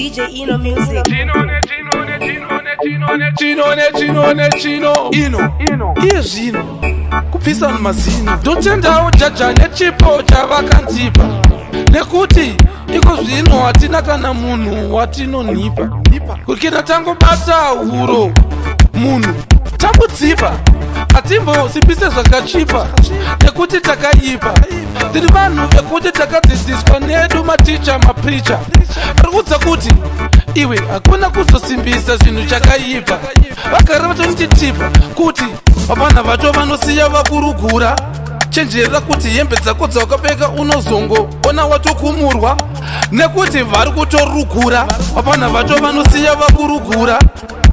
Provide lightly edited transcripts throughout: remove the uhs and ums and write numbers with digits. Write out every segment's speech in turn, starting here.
DJ Eno Music. Chino nechino nechino ino iye zvino kubvisa mazino. Ndotendawo jaja nechipo chavakandipa, nekuti iko zvino hatina kana munhu watinonhipa. Kukira tangobata huro munhu tambudzipa, hatimbosipise zvakachipa nekuti takaipa. Tiri vanhu vekuti takadzidziswa nedu maticha mapricha, vari kuudza kuti iwe hakuna kuzosimbisa zvinhu chakaipa. Vagara vatonititipa kuti vapana vacho vanosiya vakurugura. Chenjerera kuti hembe dzako dzawakapfeka unozongoona watokumurwa nekuti vari kutorugura. Vapana vacho vanosiya vakurugura.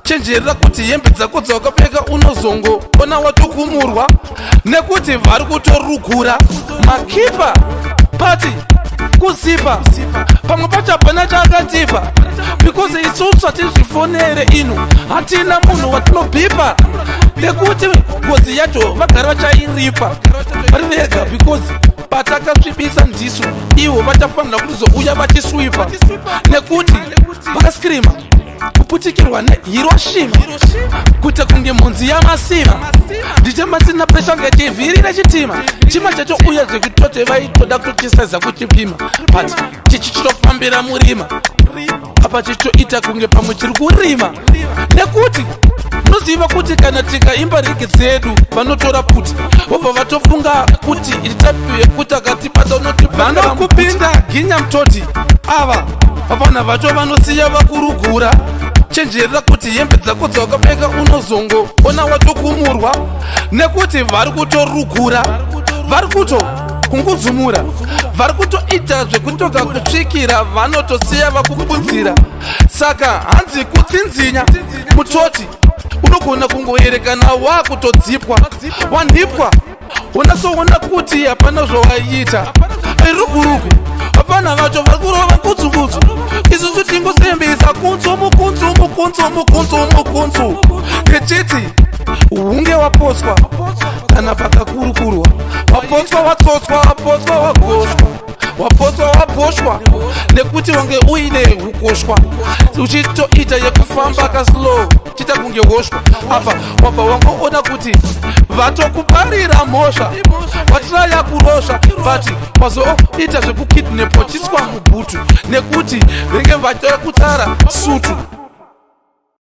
Chenjerera kuti hembe dzako dzawakapfeka unozongoona watokumurwa nekuti vari kutorugura. Makipa pati kuzipa pamwe pacho hapana chaakatipa, because isusu hatizvifonere ino, hatina munhu watinobhipa nekuti ngozi yacho vagara vachairipa vari vega, because patakasvibisa ndisu ivo vachafanira kutizouya vachiswipa, nekuti vakaskrima kuputikirwa neHiroshima, kuita kunge mhunzi yamasima. Ndichematsina presha ngechivhiri rechitima chima chacho uye zvekutote vaitoda kutochisaiza kuchipima, but chichitofambira murima apa chichitoita kunge pamwe chiri kurima, nekuti munoziva kuti kana tikaimba reggae dzedu vanotora puti vobva vatofunga kuti itapi yekuti akatibata unoti vanokupinda ginya mutoti. Ava vapana vacho vanosiya vakurugura. Chenjerera kuti hembe dzako dzawakapfeka unozongoona watokumurwa nekuti vari kutorugura, vari kuto kungudzumura, vari kutoita zvekutoka kusvikira vanotosiya vakukunzira. Saka hanzi kutsinzinya mutoti unogona kungoerekana wakutodzipwa, wanhipwa, unasoona kuti hapana zvawaiita. Rugurugu hapana vacho vari kurova kutsukutsu, isusu tingosimbisa kunzu mukunzu mukunzu mukunzu mukunzu, ndichiti hunge wapotswa kana pakakurukurwa, wapotswa, watsotswa, wapotswa, wagoshwa, wapotswa, waposhwa, nekuti wange uine ukoshwa uchitoita yekufamba kaslow chiita kunge hoshwa. Apa wabva wangoona kuti vatokuparira mhosva, watiraya kurosva, but wazoita zvekukidnapwa, chiswa mubhutu nekuti venge vatora kutsara sutu.